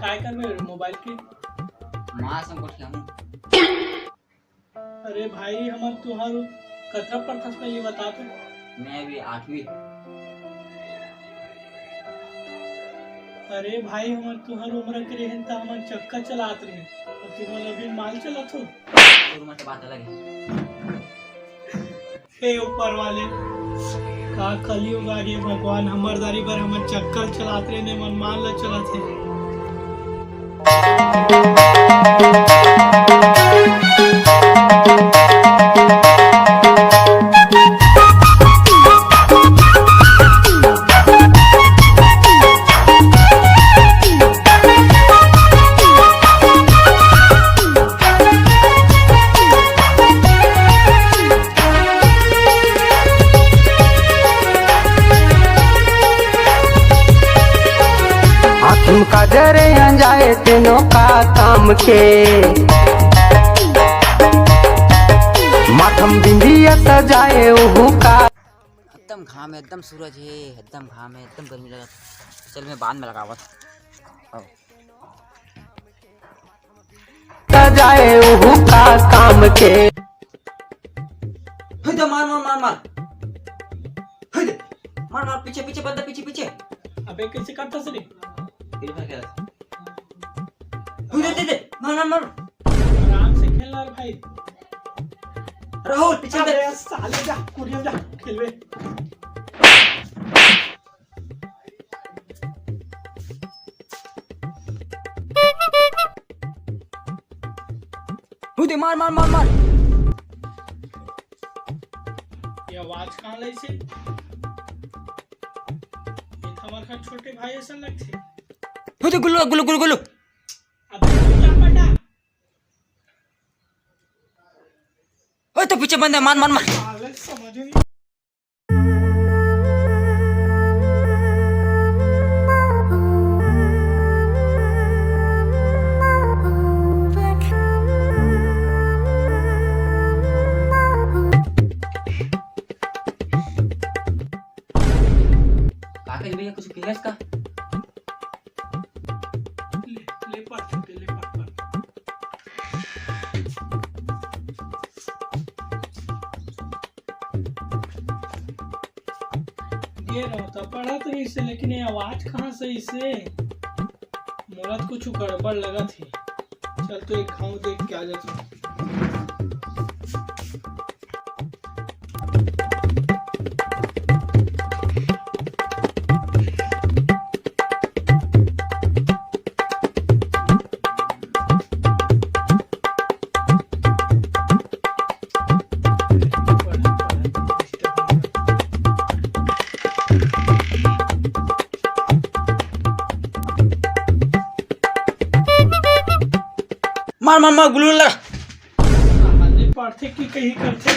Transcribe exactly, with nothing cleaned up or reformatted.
काय करबे रे मोबाइल के? मार संग गोठियाहूँ। अरे भाई, हमर तुंहर कतरा पढ़थस पहली बता तो। मैं अभी आठवीं। अरे भाई, हमर तुंहर उम्र के रहेन त हमन चक्का चलात रहेन, अउ तुमन अभी माल चलात हो। तोर उम्र के बात अलग हे। हे ऊपर वाले, का कलयुग आ गे भगवान, हमर दारी बर हमन चक्का ल चलात रहेन, एमन माल ल चलात हे। आँखी म काजर अंजाए तेनो का काम के, माथा म बिंदिया सजाए उहू का। एकदम घाम हे, एकदम सूरज हे, एकदम घाम हे, एकदम गर्मी लगत हे। चल, मैं बाद में लगावत हँव। सजाए उहू का काम के। हे दे, मार, मार, मार, मार। हे दे, मार, मार, पीछे, पीछे, बंदा, पीछे, पीछे। अबे, कैसे करता से रे? Free Fire खेलत। हे दे, दे, दे, मार, मार, मार। आराम से खेल ना रे भाई। राहुल, पीछे दे। अबे, साले जा, कुरिया जा, खेलबे। हे दे, मार, मार, मार, मार। ये आवाज कहाँ ले से? ये तो हमार छोटे भाई असन लगथे। हे दे, गुल्लू, गुल्लू, गुल्लू, गुल्लू। अबे, चुपचाप हटा। ओए, तो पीछे बंदा, मार, मार, मार। साले समझ नहीं। का कहे भैया, कुछ कहेस का? ले, ले पढ़, ले पढ़, पढ़। ये रहो, तो पढ़त रहिस हे, लेकिन ये आवाज कहाँ से अइसे? मोला तो कुछ गड़बड़ लगत हे। चल तो एक घाव देख के आ जाथँव। मार, मार, मार, गुल्लू लगा। साले पढ़थे कि कहीं करथे।